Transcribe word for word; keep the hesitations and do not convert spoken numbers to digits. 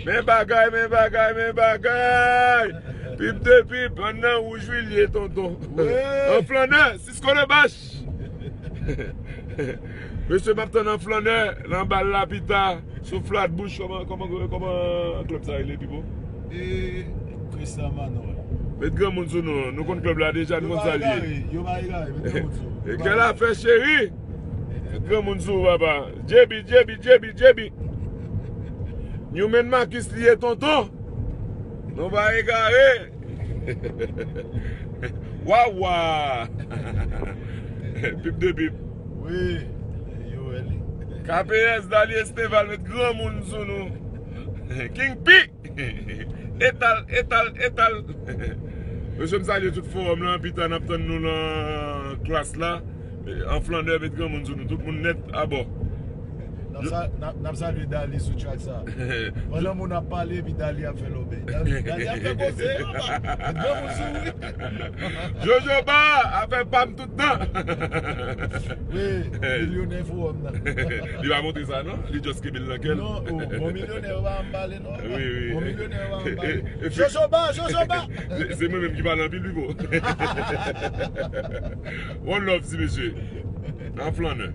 Men bagay, men bagay, men bagay. Pip de pip, ann nan wouj wi l ye, tonton. An flannè, Cisco le bach. Mesye, m ap tann an flannè nan bal la pita. Sou Flatbush, kòman, kòman, kòman klèb sa rele, Pipo? E Christian Manor. Met granmoun sou nou. Nou konn klèb la deja, nou konn sa l ye. Yo pa egare, met granmoun sou. E kèl afè, cheri? Met granmoun sou ou, papa. J B, J B, J B, J B. Newman Marcus li ye, tonton. Nou pa egare. Wawa. Pip de pip. Wi. Yo, wè li. K P S, Dali Esteval, met granmoun sou nou. King P. Etal, etal, etal. Mesye, m salye tout fowòm lan, pita n ap tann nou nan klas la. An flannè, met granmoun sou nou, tout moun nèt abò. N ap sa-, n ap, n ap salye Dali sou track sa. Pandan moun ap pale, epi Dali ap fè lòbèy. Dali, Dali ap fè koze, papa. Met granmoun sou ou wi. Jojoba, afè pa m tout tan. Wi, milyonè fowòm nan. Li pa montre sa, non? Li just kenbe l nan kè l. Non, oh, bon milyonè, yo pa m pale, non. Wi, wi. Bon milyonè, yo pa m pale. Jojoba, Jojoba! Se, se mwen menm ki pale anpil, Pipo. One love, ti mesye. An flannè.